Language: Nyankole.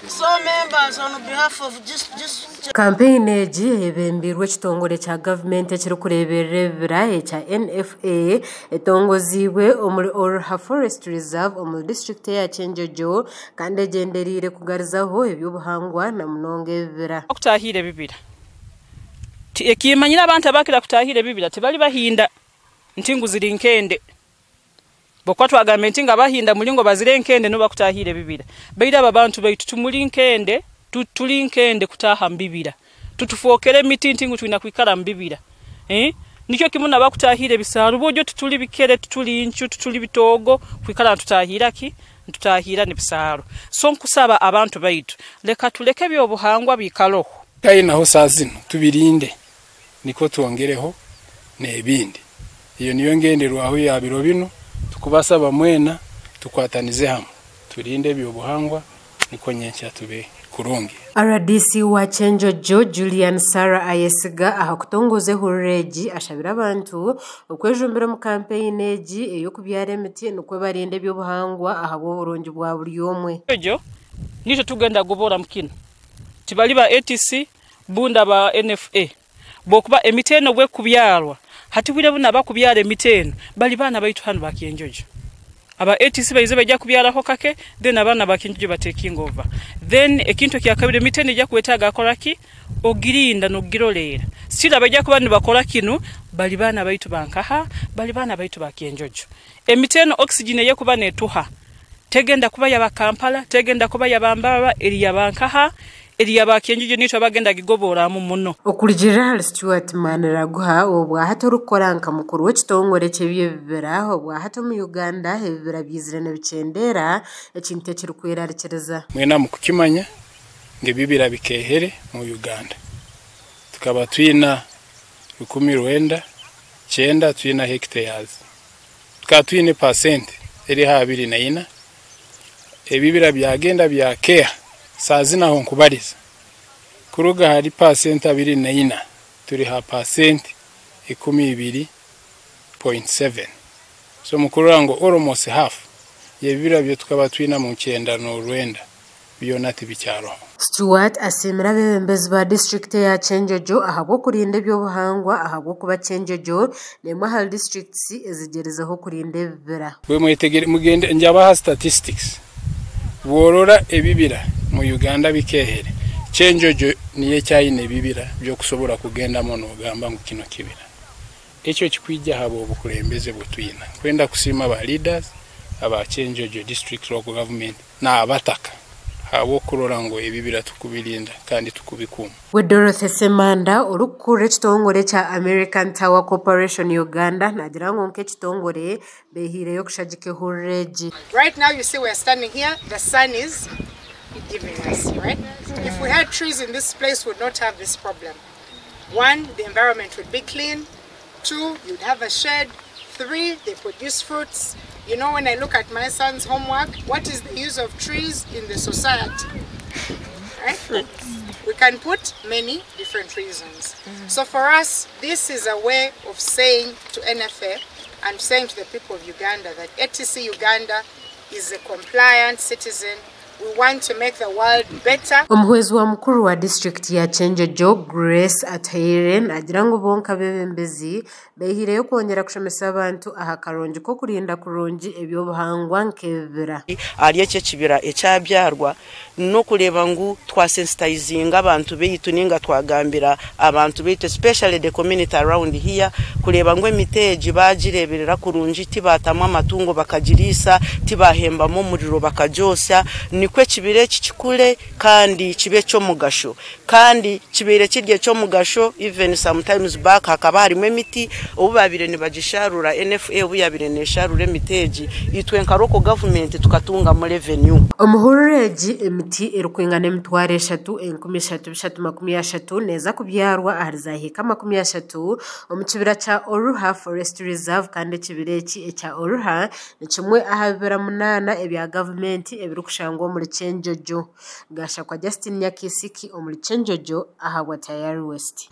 So members, on behalf of just Kampeyini egi eyebembeirwe ekitongore kya gavumenti ekirikureeberera ebibira ekya NFA etongoziibwe omuri Oruha Forest Reserve omuri disiturikiti eya Kyenjojo kandi egyendereire kugarizaho eby'obuhangwa na munonga ebibira. Okutaahirira ebibira. Ekimanyire abantu abakira kutaahirira ebibira tibari bahinda nti ngu ziri nkende. Bwokuba twagambe nti ngu abahinda muri ngu bazire enkende nibo bakutaahirira ebibira. Baire aba bantu baitu tumuri nkende, turi nkende kutaaha mu bibira. Tutufookere emiti nti ngu twine kwikara mu bibira. Nikyo kimwe n'abakutaahirira ebisaaru buryo tituri bikere, tituri ncu, tituri bitoogo kwikara nitutaahirira ki? Nitutaahirira n'ebisaaru. So nkusaba abantu baitu leka tuleke eby'obuhangwa biikareho. Tayinaho saa zinu tubirinde nikwo twongereho n'ebindi. Eyo niyo ngenderwaho ya biro binu, tukubasaba mwena tukwatanize hamwe turinde eby'obuhangwa nikwo nyenkya tube kurungi. RDC wa Kyenjojo, Julian Sarah Ayesiga aha kutongoza ehururu egi ashabire abantu okwejumbira omu kampeyini egi ey'okubyara emiti nikwo barinde eby'obuhangwa ahabw'oburungi bwa buri omwe. Kyenjojo nikyo tugenda gobora mukinu tibali ba ATC bunda ba NFA bwokuba emiti eno bwekubyarwa hati bwire buno abakubyara emiti eno bali baana baitu hanu ba Kyenjojo. Aba ATC baize bajja kubyaraho kake then abaana ba Kyenjojo ba taking over. Then ekintu ekyakabiri emiti eno ejja kwetaaga akora ki? Ogirinda n'ogiroleera. Still abajja kuba nibakora kinu bali baana baitu bankaha, bali baana baitu ba Kyenjojo. Emiti eno oxygen eyekuba netuha tegenda kuba yaba Kampala, tegenda kuba yaba Mbarara, eri yabankaha, eri yaba Kyenjojo nitwe abagenda gigoboramu muno. Okurugirira ahari Stuart Maniraguha obwahati orikukora nka mukuru w'ekitongore ky'eby'ebibira obwahati omu Uganda ebibira byizire nibikyendera ekintu ekirikwerarikiriza. Mwena mukukimanya ngu ebibira bikehere mu Uganda. Tukaba twina rukumi rwenda kyenda twina hectares. Tukaba twine percent eri aha abiri na ina. Ebibira byagenda byakeha saa zinu aho nkubariza. Kuruga ahari percent abiri na ina turi ha percent ikumi ibiri point seven. So mukurora ngu almost half y'ebibira byo tukaba twina mu kyenda n'orwenda byona tibikyaroho. Stuart asiimire abeebembezi ba disiturikiti eya Kyenjojo ahabw'okurinda eby'obuhangwa ahabw'okuba Kyenjojo n'emwe ahari disiturikiti ezigyerizeho kurinda ebibira. Bwe mwetegere mugende njabaha statistics. Bworora ebibira mu Uganda bikehere. Kyenjojo niyo ekyayina ebibira by'okusobora kugendamu n'ogamba ngu kino kibira. Ekyo kikwija ahabw'obukulembeze bwe twina. Kwenda kusiima ba leaders aba Kyenjojo district local government n'abataka ahabw'okurora ngu ebibira tukubirinda kandi tukubikuuma. We Dorothy Semanda orikukurira ekitongore kya American Tower Corporation Uganda naagira ngu nk'ekitongore behiireyo kushagika ehururu egi. Right now you see we're standing here, the sun is giving us, right? If we had trees in this place, we would not have this problem. One, the environment would be clean. Two, you'd have a shed. Three, they produce fruits. You know, when I look at my son's homework, what is the use of trees in the society? Right? We can put many different reasons. So for us, this is a way of saying to NFA and saying to the people of Uganda that ATC Uganda is a compliant citizen. We want to make the world better. Omuhwezi wa mukuru wa disiturikiti ya Kyenjojo Grace Atuhaire naagira ngu bonka abeebembezi behiireyo kwongyera kushomesa abantu aha karungi k'okurinda kurungi eby'obuhangwa nk'ebibira. Ahari eki ekibira ekyabyarwa n'okureeba ngu twasensitizinga abantu baitu ninga twagambira abantu baitu, especially the community around here, kureeba ngu emiti egi bagireeberera kurungi, tibaatamu amatungo bakagiriisa, tibahembamu omuriro bakagyosya, nikwo ekibira eki kikure kandi kibe eky'omugasho. Kandi kibaire kiri eky'omugasho even sometimes back hakaba harimu emiti obu babaire nibagisharura NFA obu yabaire nesharura emiti egi, itwe nka local government tukatungamu revenue. Omuhururu egi emiti erikwingana emitwaro eshatu enkumi ishatu bishatu makumi ashatu neeza kubyarwa ahari za hiika 30 omu kibira kya Oruha Forest Reserve kandi ekibira eki ekya Oruha ni kimwe aha bibira 8 ebya gavumenti ebirikushangwa omuri Kyenjojo. Gashakwa Justin Nyakisiki omuri Kyenjojo ahabwa Tayari West.